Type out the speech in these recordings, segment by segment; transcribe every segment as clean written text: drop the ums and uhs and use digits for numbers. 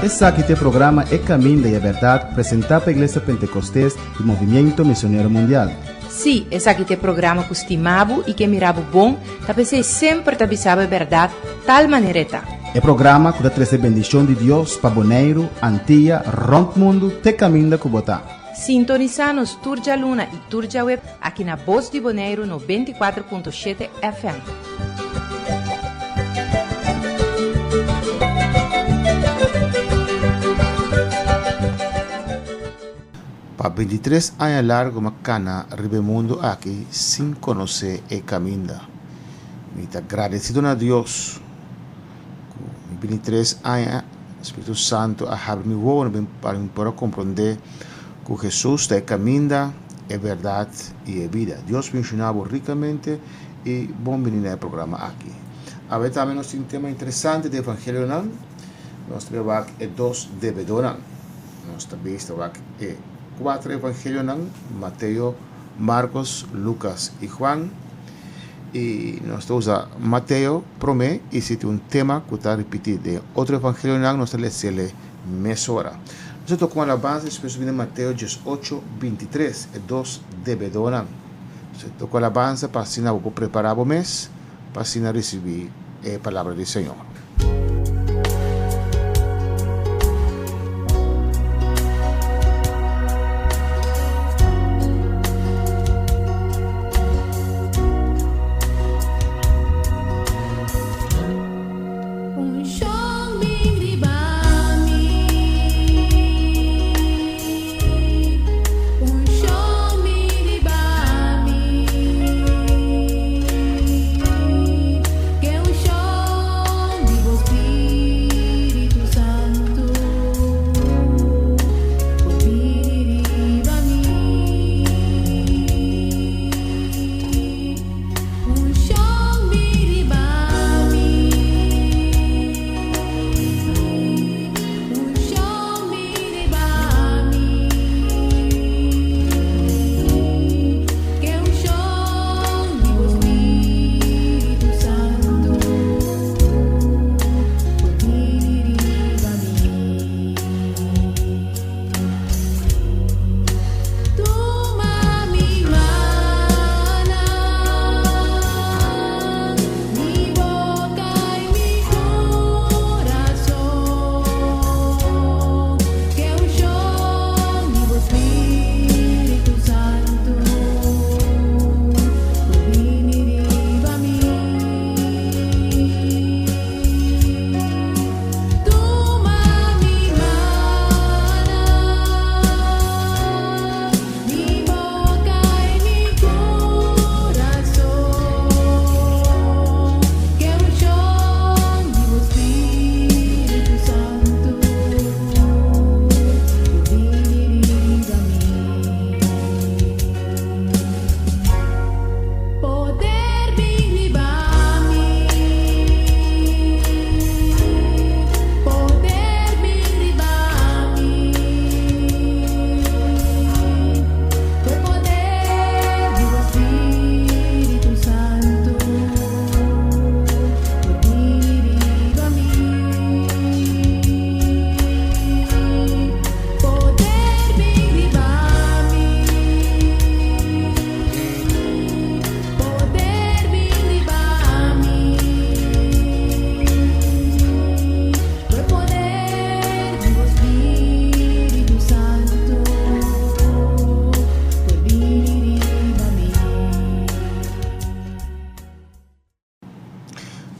Esaki ta e programa E Caminda y e Berdad presenta pa Iglesia Pentecostes y Movimiento Misionero Mundial. Sí, esaki ta e programa ku stima bo i ke mira bo bon, ta p'esei semper ta bisa bo e bèrdat tal manera e ta. E programa ku ta trese bendishon di Dios pa Boneiru, Antia, rònt mundu te kaminda ku bo ta. Sintonisá nos tur djaluna i tur djaweb aki na Bos di Boneiru 94.7 FM. Pa bintitres aña largu m'a kana riba e mundu aki sin konosé e kaminda. Mi ta gradesido na Dios ku mi bintitres aña Spiritu Santu a habri mi wowonan pa mi por a komprondé ku Hesus ta e kaminda, e bèrdat i e bida. Dios benshoná bo rikamente i bon bini na e programa aki. Awe tambe nos tin tema interesante di evangelionan. Nos ta wak e dos debedónan. Nos ta bista wak e kuater evangelionan, Mateo, Markos, Lukas i Juan. I nos ta usa Mateo promé i si tin un tema ku ta ripití den otro evangelionan nos ta les'el mesora. Nos ta toka un alabansa despues bini Mateo 18, 23, e dos debedónan. Nos ta toka un alabansa pa asina bo por prepará bo mes pa asina risibí e palabra di Señor.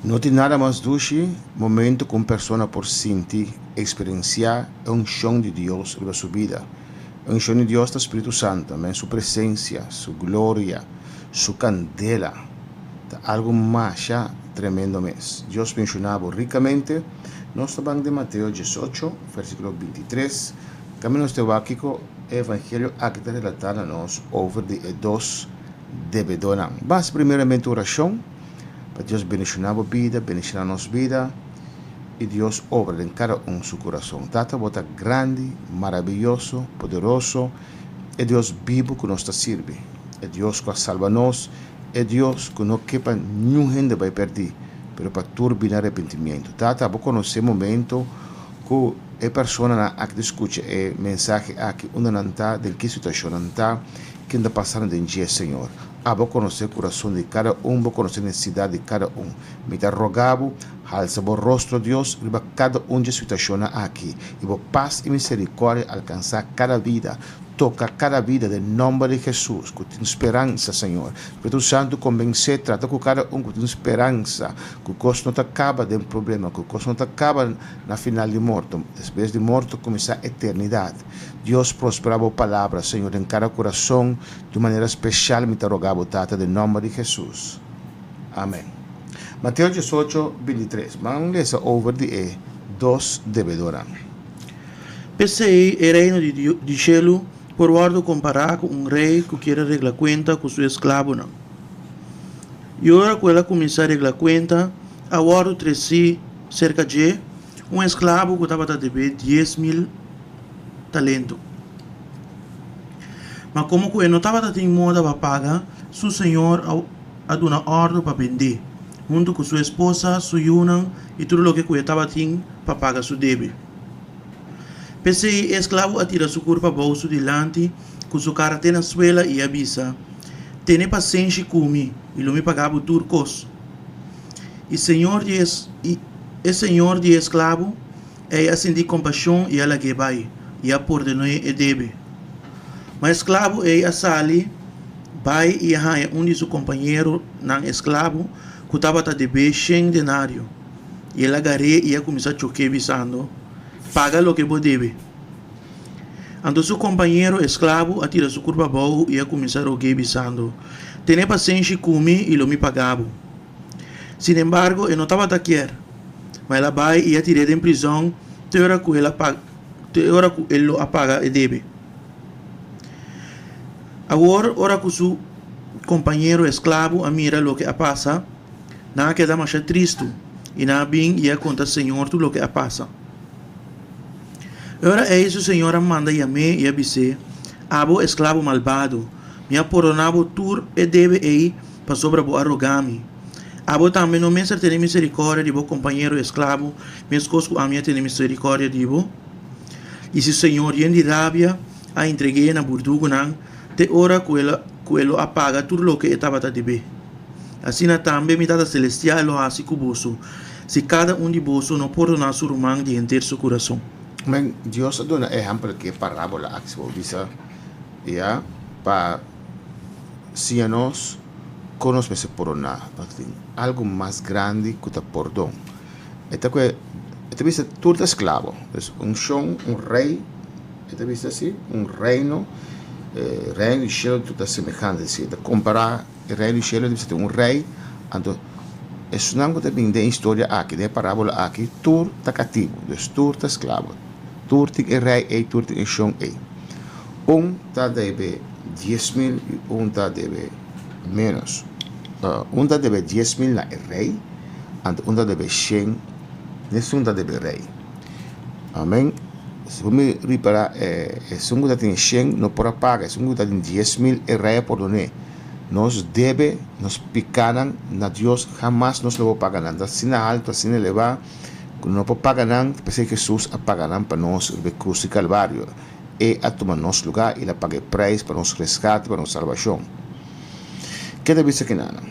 No tin nada mas dushi momento ku un persona por sinti, eksperensiá e unshon di Dios riba su bida. E unshon di Dios ta Spiritu Santu, amen, su presensia, su gloria, su kandela. Ta algu masha tremendo mes. Dios benshoná bo rikamente. Nos ta ban den Mateo 18, versíkulo 23. Kaminda nos ta wak kiko e evangelio aki ta relatá na nos over di e dos debedónan. Bas primeramente orashon pa Dios bendishoná bo bida, bendishoná nos bida i Dios obra den kada un su kurason. Tata bo ta grandi, marabiyoso, poderoso, e Dios bibu ku nos ta sirbi, e Dios ku a salba nos, e Dios ku no ke pa niun hende bai pèrdí. pero pa tur bin na arepentimiento. Tata, Bo conoce momento cu e personanan aki ta scucha e mensahe aki, unda nan ta, den ki situacion nan ta, ken ta pasando den dje, Señor. Abo conoce curason di cada un, Bo conoce necesidad di cada un. Mi ta roga Bo, halsa Bo rostro, Dios, riba cada un dje situacionnan aki, y Bo paz y misericordia alcansa cada bida. Toca cada bida den nomber di Jesus, cu tin speransa, Señor. Spiritu Santu convence, trata cu cada un cu tin speransa, cu cos no ta caba den problema, cu cos no ta caba na final di morto. Despues di morto cuminsa eternidad. Dios prospera Bo palabra, Señor, den cada curason, di un manera special mi ta roga Bo, Tata, den nomber di Jesus. Amen. Mateo 18, 23. Ban lesa over di e dos debedornan. P'esei, e Reino di shelu por wòrdu kompará ku un rei ku kier a regla kuenta ku su esklabonan. I ora ku el a kuminsá regla kuenta, a wòrdu tresí serka dje un esklabo ku tabata debé 10,000 talento. Ma komo ku e no tabata tin moda pa paga, su señor a duna òrdu pa bend'é, huntu ku su esposa, su yunan i tur loke ku e tabatin pa paga su debe. P'esei e esklabo a tira su kurpa bou su dilanti ku su kara te na suela i a bisa, Tene pasenshi ku mi i lo mi paga bo tur kos. I señor di i e señor di e esklabo ei a sinti kompashon i a lag'é bai i a pordoné e debe. Ma e esklabo ei a sali bai i a haña un di su kompañeronan esklabo ku tabata deb'é shen denario. I el a gar'é i a kuminsá chok'é, bisando, Paga loke bo debe. Anto su kompañero esklabu a tira su kurpa abou i a kuminsá rog'é, bisando, Tene pasenshi ku mi i lo mi paga bo. Sinembargo, e no tabata kier, ma el a bai i a tir'é den prizòn te ora ku el a te ora ku el lo a paga e debe. Awor, ora ku su kompañero esklabu a mira loke a pasa, Nan a keda masha tristu, i nan a bin i a konta Señor tur loke a pasa. E ora ei su señor a manda yam'é i a bis'é, Abo esklabo malbado, mi a pordoná bo tur e debe ei pasobra bo a rogá mi. Abo tambe no mester tene miserikòrdia di bo kompañero esklabo meskos ku ami a tene miserikòrdia di bo? I su señor yen di rabia a entreg'é na burdugunan te ora ku e lo a paga tur loke e tabata deb'é. Asina tambe mi Tata Selestial lo hasi ku boso, si kada un di boso no pordoná su ruman di henter su kurason. Men, Dios a duna ehèmpel ku e parábola aki, si bo bisa, ya, pa siña nos kon nos mester pordoná. Nos tin algu mas grandi ku ta pordon. E ta ku e ta bisa tur ta esklabo. Dus un shon, un rei, e ta bisa asi, un reino, e reino di shelu tur ta semehante. Si e ta kompará E Reino di Shelu ta un rei, anto esunnan ku ta bin den e historia aki, den e parábola aki, tur ta katibu, dus tur ta sklabo. Tur tin e rei ei, tur tin e shon ei. Un ta debe 10,000 i un ta debe ménos. Un ta debe 10,000 na e rei, anto un ta debe shen, esun ta debe rei. Amen. Si bo mi ripará, esun ku ta tin shen no por a paga, esun ku ta tin 10,000 e rei a pordon'é. Nos debe nos pikánan na Dios, hamas nos lo por paga nan. Ta asina altu, asina elevá, ku no por paga nan, p'esei Hesus a paga nan pa nos riba e krus di Kalvario. E a tuma nos lugá i el a paga e preis pa nos reskate, pa nos salbashon. Ke ta bisa kinanan?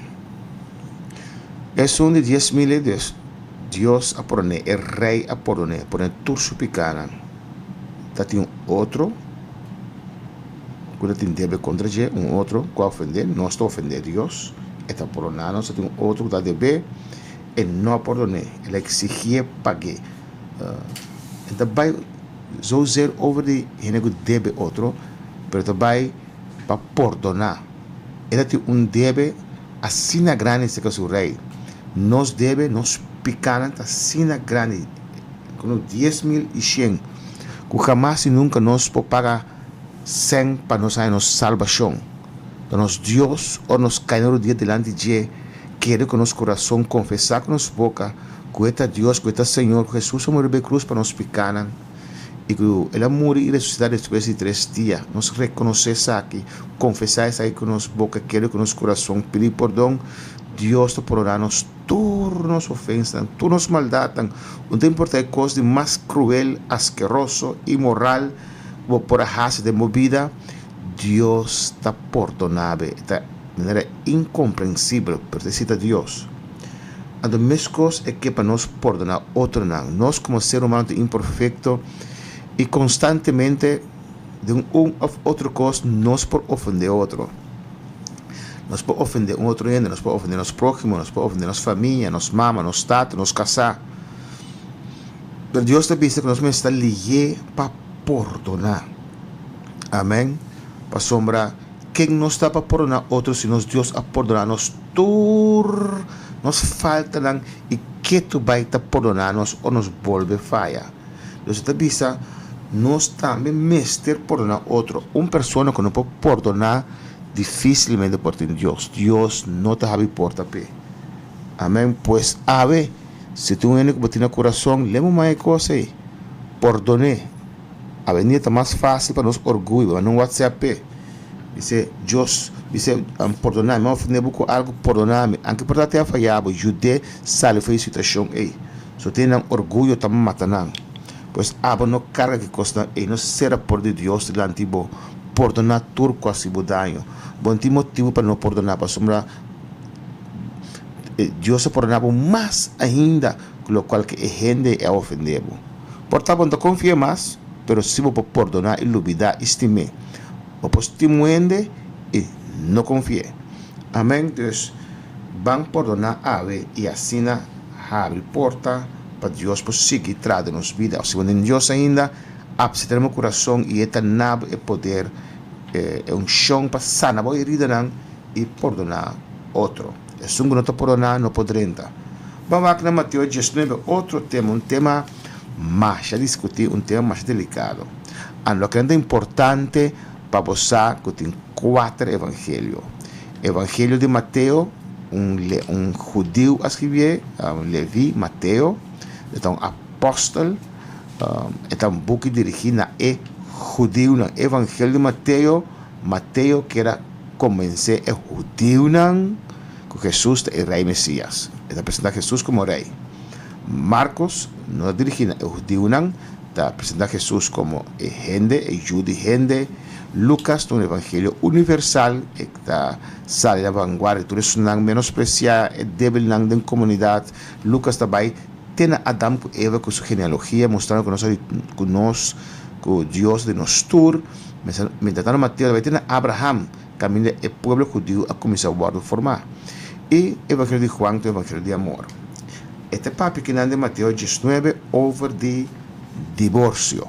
Esun di 10,000 ei, Dios a pordon'é, e rei a pordon'é, pordon'é tur su pikánan. Ta tin un otro ku ta tin debe kontra dje, un otro ku a ofendé, nos ta ofendé Dios, e ta pordoná nos, ta tin un otro ku ta debé, e no a pordon'é, el a eksigié pag'é. E ta bai zozeer over di hende ku debe otro, pero ta bai pa pordoná. E ta tin un debe asina grandi serka su rei. Nos debe, nos pikánan ta asina grandi, komo 10,100, ku hamas i nunka nos por paga sèn pa nos haña nos salbashon. Ta nos Dios, ora nos kai na rudia dilanti dje, kere ku nos kurason, konfesá ku nos boka ku E ta Dios, ku E ta Señor, ku Hesus a muri riba e krus pa nos pikánan i ku El a muri i resusitá despues di tres dia. Nos rekonosé esaki, konfesá esaki ku nos boka, kere ku nos kurason, pidi pordon. Dios ta pordoná nos tur nos ofensanan, tur nos maldatnan. No ta importá e kos di mas kruel, askeroso, inmoral ku bo por a hasi den bo bida, Dios ta pordoná bo. E ta manera inkomprensibel, pero ta esei ta Dios. Anto meskos e ke pa nos pordoná otronan. Nos komo ser humano ta imperfekto i konstantemente den un òf otro kos nos por ofendé otro. Nos por ofendé un otro hende, nos por ofendé nos próhimo, nos por ofendé nos famia, nos mama, nos tata, nos kasá. Pero Dios ta bisa ku nos mester ta lihé pa pordoná. Amèn. Pasobra ken nos ta pa pordoná otro si nos Dios a pordoná nos tur nos faltanan i ketu bai ta pordoná nos ora nos bolbe faya? Dios ta bisa nos tambe mester pordoná otro. Un persona ku no por pordoná dificilmente por tin Dios. Dios no ta habi porta p'e. Amen. Pues awe, si tin un hende ku bo tin na kurason, lema un e kos ei. Pordon'é. Awendia ta mas fásil pa nos orguyo. Bo manda un WhatsApp p'e. Bis'é, Dios, bis'é, Pordoná mi. Mi a ofendé bo ku algu, pordoná mi. Anke por ta te a fayá bo, yud'é sali for e situashon ei. So tin nan orguyo ta mata nan. Pues abo no karga ki kosnan ei. No sera por di Dios dilanti bo. Pordoná tur ku hasi bo daño. Bo no tin motibu pa no pordoná, pasobra Dios a pordoná bo mas ainda ku lokual ku e hende a ofendé bo. Por ta bo no ta konfia mas, pero si bo por pordoná i lubidá i stim'é. Bo por stima un hende i no konfi'é. Amèn. Dus, ban pordoná awe i asina habri porta pa Dios por sigui traha den nos bida. Si bo no tin Dios ainda, Apsita den bo kurason i e ta na bo e poder, e unshon pa sana bo heridanan i pordoná otro. Esun ku no ta pordoná no por drenta. Ban wak na Mateo diesnuebe, otro tema, un tema masha diskutí, un tema masha delikado. An loke nan ta importante pa bo sa ku tin kuater evangelio. Evangelio di Mateo, un un hudiu a skribié, Levi, Mateo, e ta un apòstel. E ta un buki dirigí na e hudiunan. Evangelio di Mateo, Mateo kier a konvensé e hudiunan ku Hesus ta e Rei Mesías. E ta presentá Hesus komo Rei. Markos no ta dirigí na e hudiunan, ta presentá Hesus komo e hende, e Yu di hende. Lukas ta un evangelio universal, e ta sali na vanguardia tur esunnan menospresiá, e débilnan den komunidat. Lukas ta bai Te na Adam ku Eva ku su genealogia mustrando ku nos ku nos ku Dios di nos tur. Mientras tanto Mateo ta bai te na Abraham kaminda e pueblo hudiu a kuminsá wòrdu formá. I Evangelio di Juan ta un evangelio di amor. E ta papia kinan den Mateo diesnuebe over di diborsio,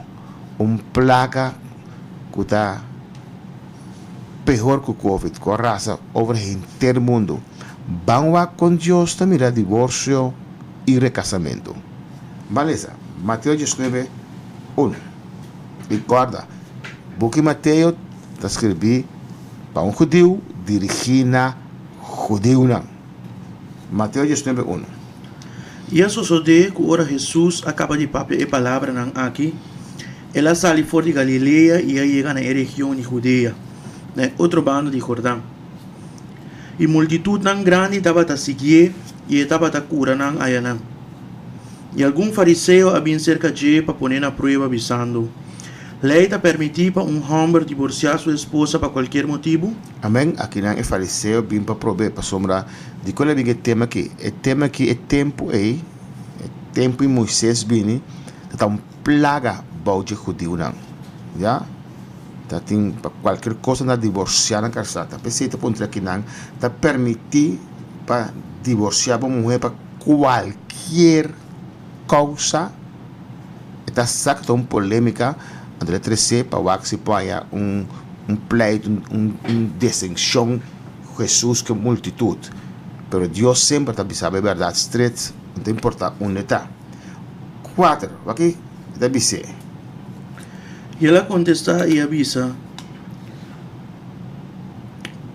un plaga ku ta pehor ku covid ku a rasa over henter mundu. Ban wak kon Dios ta mira diborsio i rekasamentu. Ban lesa Mateo diesnuebe, unu. I kòrda, buki Mateo ta skirbí pa un hudiu dirigí na hudiunan. Mateo diesnuebe, unu. I a sosodé ku ora Hesus a kaba di papia e palabranan aki, el a sali for di Galilea i a yega na e region di Hudea, na e otro banda di Jordan. I multitutnan grandi tabata siguié i e tabata kura nan ayanan. I algun fariseo a bin serka dje pa pon'é na prueba, bisando, Lei ta permití pa un hòmber diborsiá su esposa pa kualkier motibu? Amèn. Akinan e fariseo bin pa prob'é, pasobra dikon el a bin ku e tema akí? E tema akí e tempu ei, e tempu ei Moises bini, ta ta un plaga bou dje hudiunan. Ya. Ta tin pa kualkier kos nan ta divorsiá nan kasá. Ta p'esei ta puntra kinan ta permití pa divorsiá bo muhé pa kualkier kousa. E ta sa ku ta un polémika, anto el a tres'é pa wak si por haña un un pleit, un un desenshon ku Hesus ku e multitut. Pero Dios semper ta bisa bo e bèrdat stret, no ta importá unda e ta. Kuater, wak e ta bis'é. I el a kontestá i a bisa,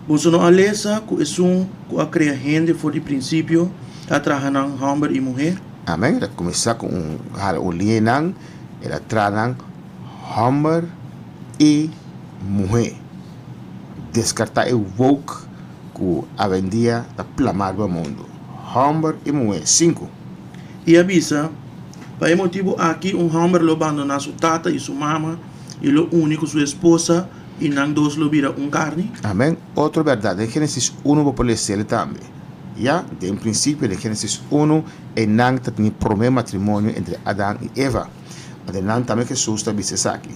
Boso no a lesa ku esun ku a krea hende for di prinsipio a traha nan hòmber i muhé? Amèn. El a kuminsá ku un hala un liña einan, el a traha nan hòmber i muhé. Deskartá e woke. ku awendia ta plamá riba mundu, hòmber i muhé. Sinku. I a bisa, Pa e motibu aki un hòmber lo bandoná su tata i su mama i lo uni ku su esposa, i nan dos lo bira un karni. Amèn. Otro bèrdat, den Génesis unu bo por les'el tambe. Ya, den prinsipio, den Génesis unu, einan ta tin e promé matrimonio entre Adan i Eva. Adenan tambe Hesus ta bisa esaki,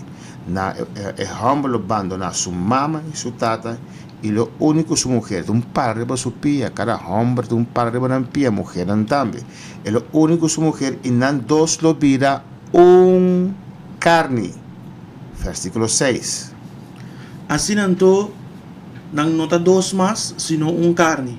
Na e hòmber lo bandoná su mama i su tata i lo uni ku su muher. Ta un para riba su pia, kada hòmber ta un para riba nan pia, muhernan tambe. E lo uni ku su muher i nan dos lo bira un karni. Versíkulo seis. Asina anto, nan no ta dos mas, sino un karni.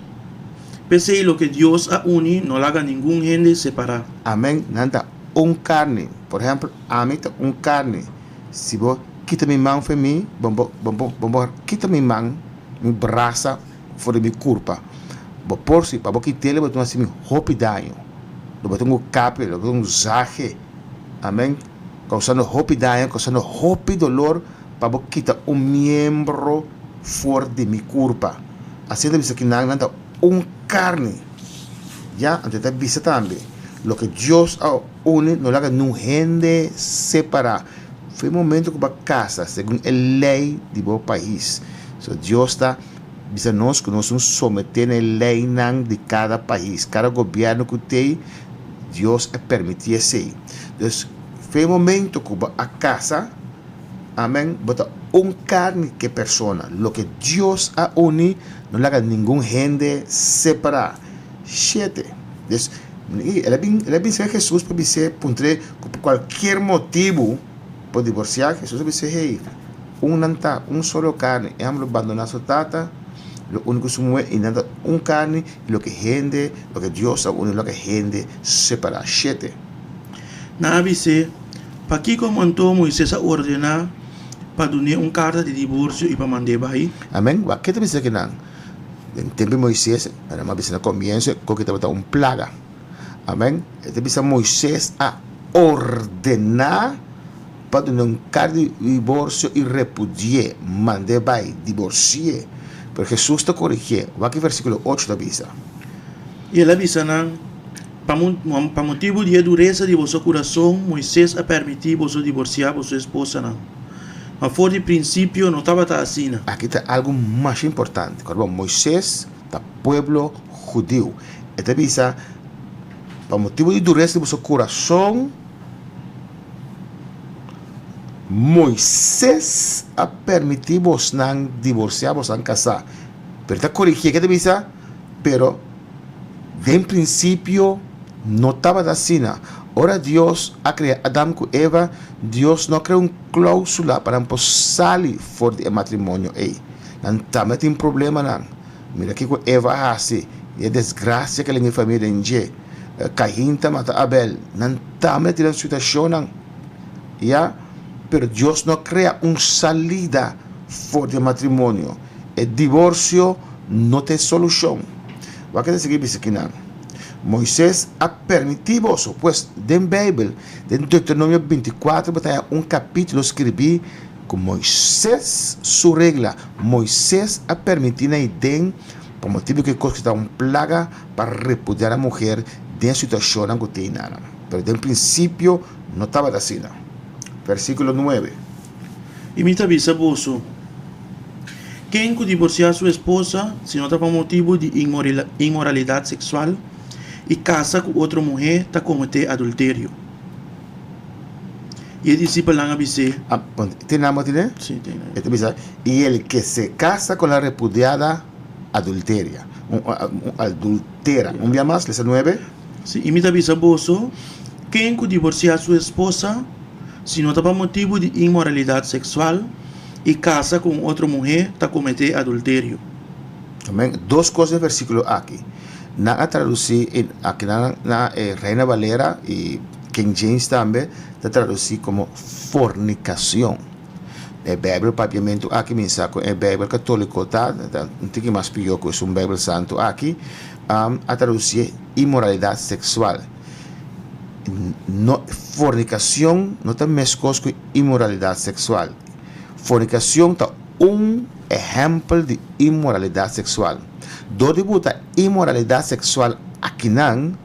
P'esei loke Dios a uni, no laga ningun hende separá. Amèn. Nan ta un karni. Por ehèmpel, ami ta un karni. Si bo kita mi man for mi, bo bo bo bo bo kita mi man, mi brasa for di mi kurpa. Bo por si, pa bo kit'el bo tin hasi mi hopi daño. Lo bo tin ku kap'el, lo bo tin ku zag'e. Amen. Kousando hopi daño, kousando hopi dolor pa bo kita un miembro for di mi kurpa. Asina ta bisa ki nan, nan ta un karni. Ya, anto e ta bisa tambe, loke Dios a uni, no laga niun hende separá. Foi e momento ku bo a kasa segun e lei di bo pais. So Dios ta bisa nos ku nos un someté na e leinan di kada pais, kada gobièrnu ku tei, Dios a permití esei. Dus, foi e momento ku bo a kasa, Amen, bo ta un karni ku e persona. Loke Dios a uni, no laga ningun hende separá. Shete. Dus, el a bin, el a bin serka Hesus pa bis'é, puntr'é ku pa kualkier motibu por divorsiá. Hesus a bis'é, Hey, un nan ta un solo karni, e hòmber lo bandoná su tata, lo uni ku su muhé, i nan ta un karni, i loke hende, loke Dios a uni, no laga hende separá. Shete. Nan a bis'é, Pakiko anto Moises a ordená pa dun'é un karta di diborsio i pa mand'é bai? Amèn. Wak, ke ta bisa kinan? Den tempu di Moises, nan a bisa na komienso ku ki tabata un plaga. Amèn. E ta bisa Moises a ordená pa dun'é un karta di diborsio i repudi'é, mand'é bai, diborsi'é. Pero Hesus ta korigié. Wak e versíkulo ocho ta bisa. I el a bisa nan, Pa pa motibu di e duresa di boso kurason, Moises a permití boso diborsiá boso esposanan. Ma for di prinsipio no tabata asina. Aki ta algu masha importante. Kòrda bo, Moises ta pueblo hudiu. E ta bisa, Pa motibu di duresa di boso kurason, Moises a permití bosnan diborsiá bosnan kasá. Pero e ta korigié, ke ta bisa? Pero den prinsipio no tabata asina. Ora Dios a krea Adam ku Eva, Dios no a krea un klóusula pa nan por sali for di e matrimonio ei. Nan tambe tin problemanan. Mira kiko Eva a hasi i e desgrasia ku el a hing'e famia den dje. Kain ta mata Abel. Nan tambe tin nan situashonnan. Ya, pero Dios no a krea un salida for di e matrimonio. E divorsio no ta e solushon. Wak e ta sigui bisa kinan. Moises a permití boso. Pues, den Beibel, den Deuteronomio bintikuater bo ta haña un kapítulo skirbí ku Moises su regla. Moises a permití nan den pa motibu ku e kos ku ta un plaga pa repudiá nan muher den e situashonnan ku tin nan. Pero den prinsipio no tabata asina. Versíkulo nuebe. I mi ta bisa boso, Ken ku divorsiá su esposa, si no ta pa motibu di inmoralidat seksual, i kasa ku otro muhé, ta kometé adulterio. I e disipelnan a bis'é. Tin nan bo tine? Sí, tin nan. E ta bisa, I el ke se kasa ku la repudiada, adulteria. Adultera. Un bia mas, lesa nuebe. Sí, i mi ta bisa boso, Ken ku divorsiá su esposa, Si no ta pa motibu di inmoralidat seksual i kasa ku un otro muhé ta kometé adulterio. Amén. Dos kos den versíkulo aki. Nan a tradusí e aki nan na e Reina Valera i King James tambe ta tradusí komo fornikashon. E Beibel papiamentu aki mi sa ku e Beibel katóliko ta ta un tiki mas pió ku esun Beibel Santu aki a tradusié inmoralidat seksual. No, fornicacion no ta mescos cu inmoralidad sexual. Fornicacion ta un Ehèmpel di inmoralidat seksual. Dor di buta inmoralidat seksual akinan,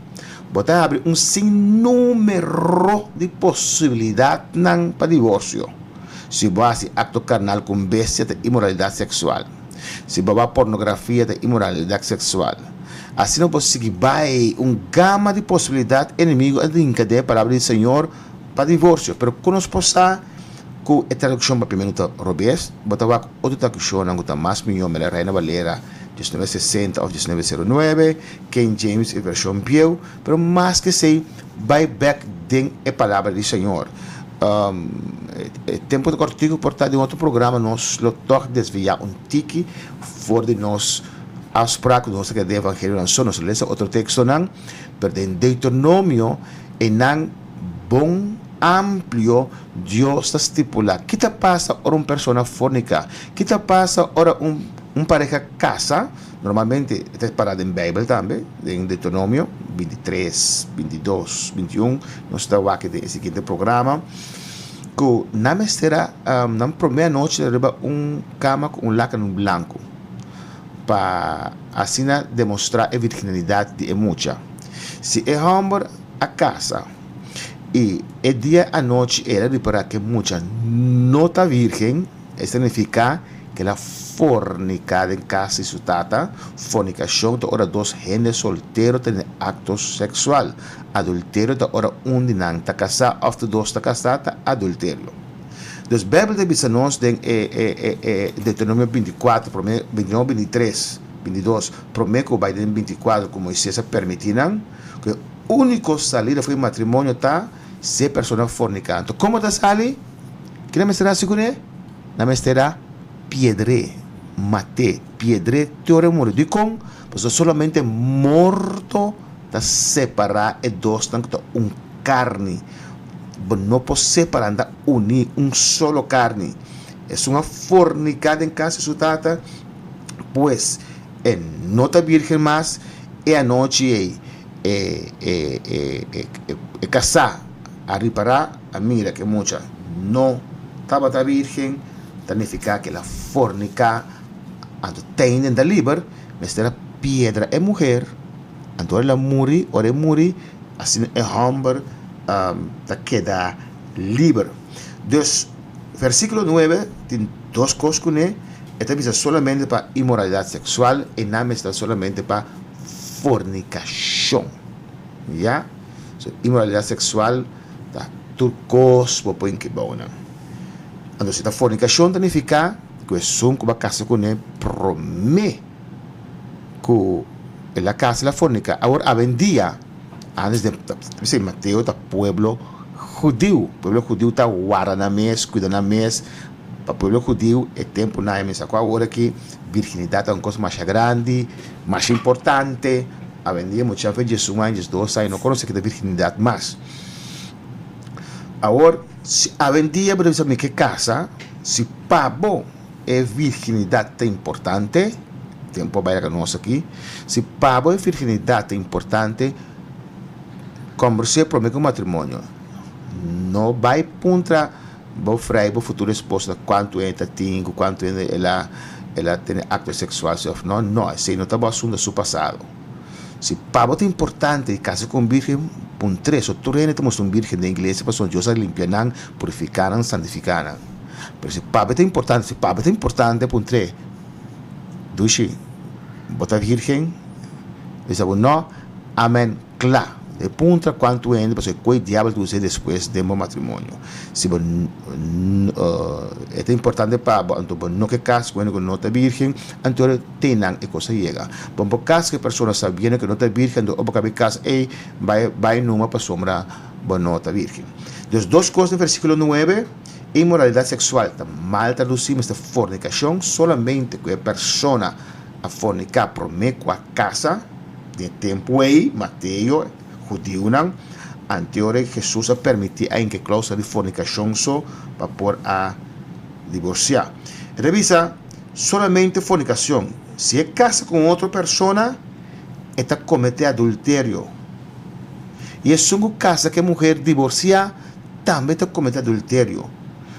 bo ta habri un sinnúmero di posibilidatnan pa divorsio. Si bo hasi akto karnal ku un bestia ta inmoralidat seksual. Si bo wak pornografia ta inmoralidat seksual. Asina bo sigui bai un gama di posibilidat enemigu a rinka den e Palabra di Señor pa divorsio. Pero ku nos por sa ku e tradukshon papiamentu ta robes? Bo ta wak otro tradukshonnan ku ta mas mihó mira Reina Valera 1960 òf 1909, King James e vershon bieu. Pero mas ke esei bai bèk den e Palabra di Señor. E tempu ta kòrtiku por ta den otro programa nos lo tòg desviá un tiki for di nos afsprak ku nos ta keda den evangelionan so. Nos lo lesa otro tekstonan, pero den Deuteronomio einan bon amplio Dios ta stipulá ki ta pasa ora un persona forniká, ki ta pasa ora un un pareha kasa. Normalmente e ta pará den Beibel tambe, den Deuteronomio 23, 22, 21, nos ta wak den e siguiente programa, ku nan mester a nan promé anochi ta riba un kama ku un laken blanku pa asina demostrá e virginalidat di e mucha. Si e hòmber a kasa i e dia anochi el a ripará ku e mucha no ta virgen, E signifiká ku el a forniká den kas di su tata. Fornikashon ta ora dos hende soltero tene akto seksual. Adulterio ta ora un di nan ta kasá òf tur dos ta kasá, ta adulterio. Dus Beibel ta bisa nos den e e e Deuteronomio 24, promé, 29, 23, 22, promé ku bai den 24 ku Moisés a permití nan, ku e úniko salida for di matrimonio ta si e persona forniká. Anto komo ta sali? Ke nan mester hasi kuné? Nan mester a piedr'é, mat'é, piedr'é te ora e muri. Dikon? Pasobra solamente morto ta separá e dosnan ku ta un karni. Bo no por separá, nan ta uní, un solo karni. Esun a forniká den kas di su tata, pues e no ta bírgen mas. E anochi ei e e e e kasá a ripará, a mira ku e mucha no tabata bírgen, ta nifiká ku el a forniká. Anto teinen ta liber, mester a piedra e muher, anto ora el a muri, ora e muri, asina e hòmber ta keda liber. Dus, versíkulo nuebe tin dos kos kuné, e ta bisa solamente pa inmoralidat seksual, e nan mester ta solamente pa fornikashon. Ya? So, inmoralidat seksual ta tur kos bo por inkibou nan. Anto si ta fornikashon ta nifiká ku esun ku bo a kasa kuné promé ku el a kasa el a forniká. Awor awendia, ántes den, p'esei Mateo ta pueblo hudiu. Pueblo hudiu ta warda nan mes, kuida nan mes. Pa pueblo hudiu e tempunan e mester ku awor aki virginidat ta un kos masha grandi, masha importante. Awendia mucha fe 11 aña, 12 aña no konosé ke ta virginidat mas. Awor, si awendia bo ta bisa mi ke kasa, si pa bo e virginidat ta importante, tempu a bai laga nos aki, si pa bo e virginidat ta importante, kombers'é promé ku matrimonio. No bai puntra Bo frei bo futuro esposo ta cuanto e ta tin, cu cuanto hende el a el a tene acto sexual si of no. No, esey no ta bo asunto, su pasado. Si pa bo ta importante di casa cu un birgen, puntr'e. So tur hende ta mustra un birgen den iglesia pasobra Dios a limpia nan, purifica nan, santifica nan. Pero si pa bo ta importante, si pa bo ta importante, puntr'e, Dushi, bo ta virgen? Bisa bo no, amen. Kla, e puntra kuantu hende pasobra e koe diabel ta usa despues den bo matrimonio. Si bo e ta importante pa bo, anto bo no ke kasa ku hende ku no ta birgen, anto ora te nan e kos a yega. Bo no por kasa ku e persona sabiendo ku e no ta birgen, anto ora bo kabe kasa, ey, bai bai numa pasobra bo no ta birgen. Dus dos kos den versikulo nuebe, inmoralidat seksual ta mal tradusí mester fornikashon solamente ku e persona a forniká promé ku a kasa. Den e tempu ei, Mateo, hudiunan, anteora ei Hesus a permití a hinka e klausula di fornikashon so pa por a divorsiá. E ta bisa, Solamente fornikashon, si e kasa ku un otro persona, e ta kometé adulterio. I esun ku kasa ku e muher divorsiá tambe ta kometé adulterio.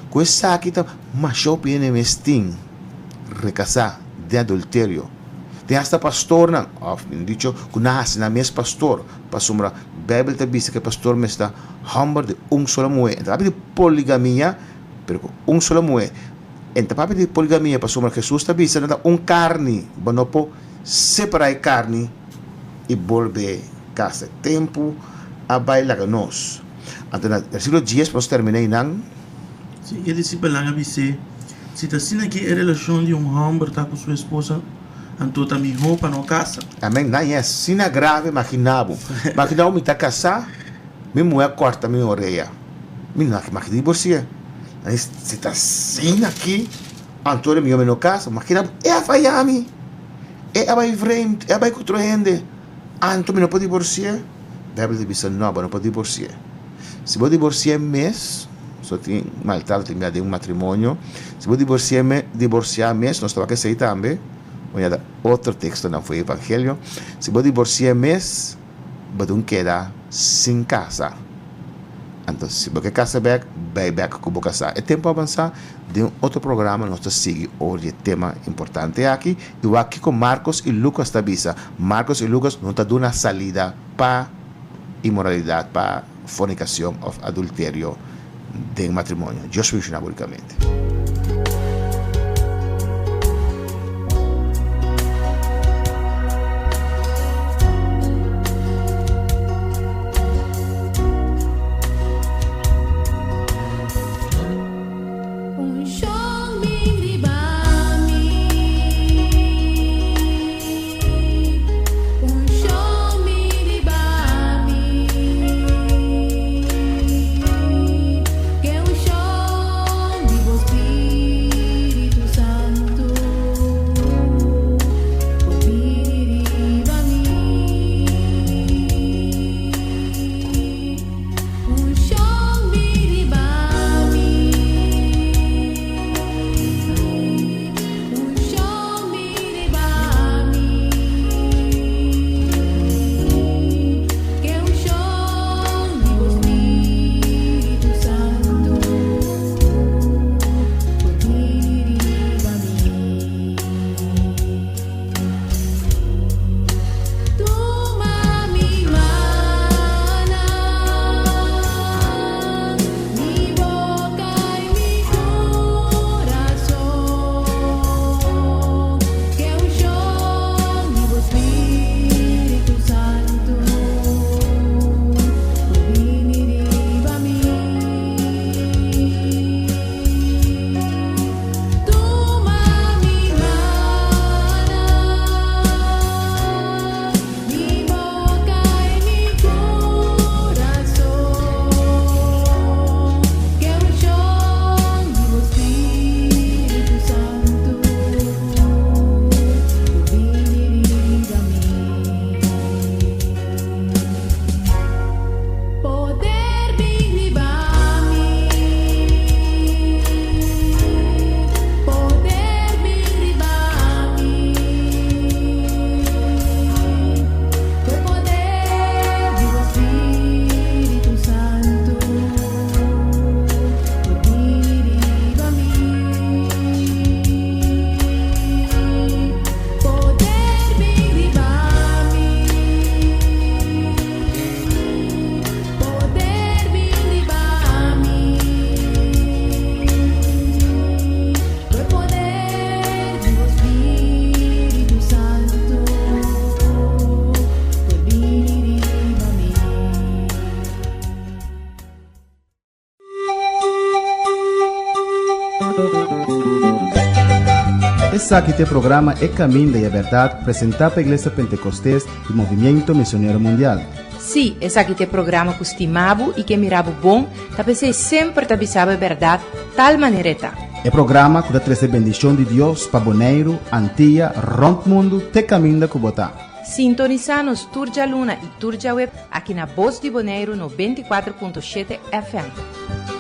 Ku esaki ta masha hopi hende mes tin. rekasá den adulterio. Tin hasta pastornan, òf mihó dicho, ku nan hasi nan mes pastor, pasobra Beibel ta bisa ku e pastor mester ta hòmber di un solo muhé. E ta papia di poligamia, pero ku un solo muhé. E ta papia di poligamia pasobra Hesus ta bisa nan ta un karni, bo no por separá e karni i bolbe kasa. Tempu a bai laga nos. Anto na versíkulo dies pa nos terminá einan. Si, e disipelnan a bis'é, Si ta asina ki e relashon di un hòmber ta ku su esposa, anto ta mihó pa no kasa. Amèn. Nan e asina grave, maginá bo. Maginá bo mi ta kasá, mi muhé a kòrta mi orea. Mi no a maki divorsi'é. Nan di, Si ta asina ki, anto e mihó mi no kasa. Maginá bo, e a faya mi, e a bai vreemd, e a bai ku otro hende, anto mi no por divorsi'é? Beibel ta bisa, No, bo no por divorsi'é. Si bo divorsi'é mes, so tin maltrato tin bia den un matrimonio, si bo divorsi'é me, divorsiá mes, nos ta wak esei tambe, bo ña da otro tekstonan for e evangelio, si bo divorsi'é mes, bo ta un keda sin kasa. Anto si bo ke kasa bèk, bai bèk ku bo kasá. E tempu a avansá, den un otro programa nos ta sigui over di e tema importante aki i wak kiko Markos i Lukas ta bisa. Markos i Lukas no ta duna salida pa inmoralidad, pa fornicacion of adulterio den matrimonio. Dios bendiciona bo ricamente. Unshon bin riba mi. Unshon bin riba mi. Ke unshon di bo Spiritu Santu por bini riba mi. Unshon bin riba mi. Unshon bin riba mi. Ke unshon di bo Spiritu Santu por bini riba mi. Tuma mi mana, mi boka i mi kurason. Ke unshon di bo Spiritu Santu por bini riba mi. Tuma mi mana, mi boka i mi kurason. Ke unshon di bo Spiritu Santu por bini riba mi. Poder bin riba mi, poder bin riba mi. Ku e poder di bo Spiritu Santu por bini riba mi. Poder bin riba mi. Poder bin riba mi. Ku e poder di bo Spiritu Santu por bini riba mi. Esaki ta e programa E Caminda y e Berdad presenta pa Iglesia Pentecostes y Movimiento Misionero Mundial. Sí, esaki ta e programa cu stima bo y ke mira bo bon, ta p'esey semper ta bisa bo e berdad tal manera e ta. E programa cu ta trece bendicion di Dios pa Boneiru, Antia, rond mundo te caminda cu bo ta. Sintonisa nos tur djaluna y tur djaweb aki na Bos di Boneiru 94.7 FM.